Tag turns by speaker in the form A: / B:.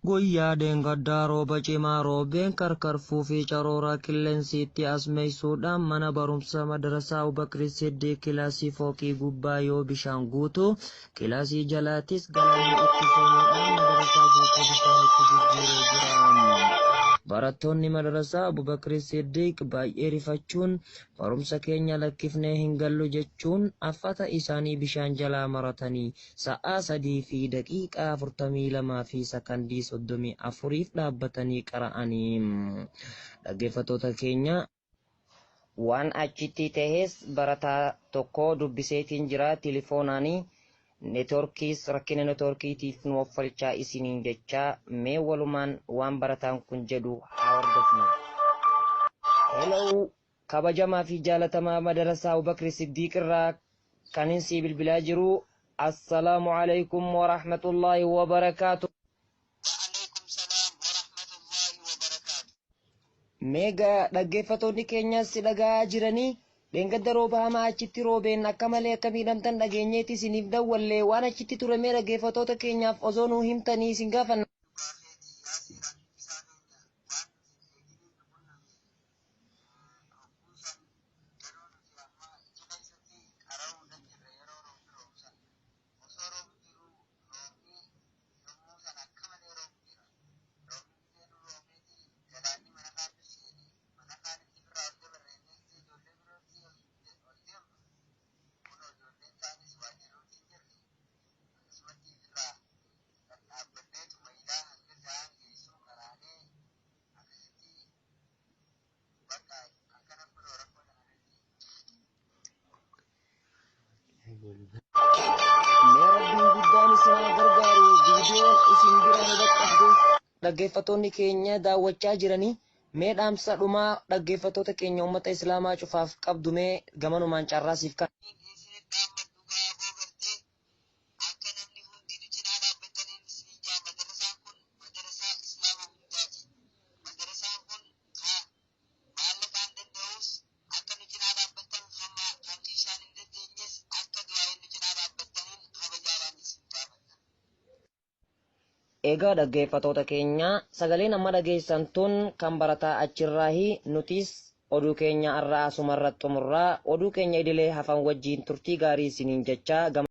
A: Guyyaa dheengaddaa rooba cimaa roobeen karkarfuu fi carooraa qilleensiitti as meeysuudhaan mana barumsa madrasaa Abubakri Siddiiq kilaasii fooqii gubbaa yoo bishaan guutu kilaasii jalaatis galaanni itti seenuudhaan madrasaa guutuu bishaanitti jijjiiree jira. Barattoonni madrasaa Abubakri Siddiiq baay'ee rifachuun barumsa keenya lakkifnee hin gallu jechuun affata isaanii bishaan jalaa maratanii sa'aa 3:42 fi sakandii 34f dhaabbatanii qara'anii. Dhaggeeffattoota keenya waan achitti tahes barataa tokko dubbiseetiin jira tilifoonaanii networkiis rakkina networkiitiif nu offalchaa isiniin jechaa mee walumaan waan barataan kun jedhu haa hordofnu. Hello kabajamaa fi jaalatamaa madarasaa Abubakri Siddiiq irraa kanin sii bilbilaa jiru assalaamu alaikum warahmatullaahi wabarakaatu.
B: Wa'aleykum salaam warahmatullaahi wabarakaatu.
A: Meegaa dhaggeeffatoonni keenyas si dhaga'aa jiranii dheengadda rooba hamaa achitti roobeen akka malee akka miidhamtan dhageenyeeti isiniif dawwalle waan achitti ture mee dhaggeeffatoota keenyaaf osoo nuu himtanii isin gaafanna.
B: Dhugaa keeti Yaasiin an dubbisaa keenya waan nuti hin eeginiin nu qunname hogguu san yeroo nuti amma achi keessatti qara'uudha jirra yeroo roobni roobu san osoo roobni jiruu roobni yommuu san akka malee roobu jira roobni gizee nu roobeeti galaanni mana kaantu seene mana kaanitti firraa ol dabarreennee gizee ijoollee birootti ol deemnu kunoo ijoolleen taanis waa jiruutti hin jirti akkasumatti firraa dhadhaabbanneetuma ilaa hanga sa'aan geessu karaanee akkasitti bakka akkana kunoo rakkoo tana irratti.
A: Mee Rabbiin guddaan isin haa gargaaru viidiyoon isin bira nu dhaqqabde dhaggeeffattoonni keenya daawwachaa jiranii mee dhaamsa dhumaa dhaggeeffattoota keenya ummata islaamaa cufaaf qabdu mee gamanumaan carraa siif kan.
B: Isinit dhaammadhu gaa aboo gartee akka namni hundi nu cinaa dhaabbattaniin isiniin jaa madarasaan kun madarasaa islaama hundaati madarasaan kun ka maallaqaan danda'uus akka nu cinaa dhaabbattan kan kiishaan hin dandeenyes akka du'aa'iin nu cinaa dhaabbattaniin kabajaadhaan isin gaafadha.
A: Egaa dhaggeeffatoota keenya sagaleen amma dhageessan tun kan barataa achirraahi nutis oduu keenya arraa asumarra xumurraa oduu keenya idilee hafan wajjiin turtii gaarii isiniin jechaa gama.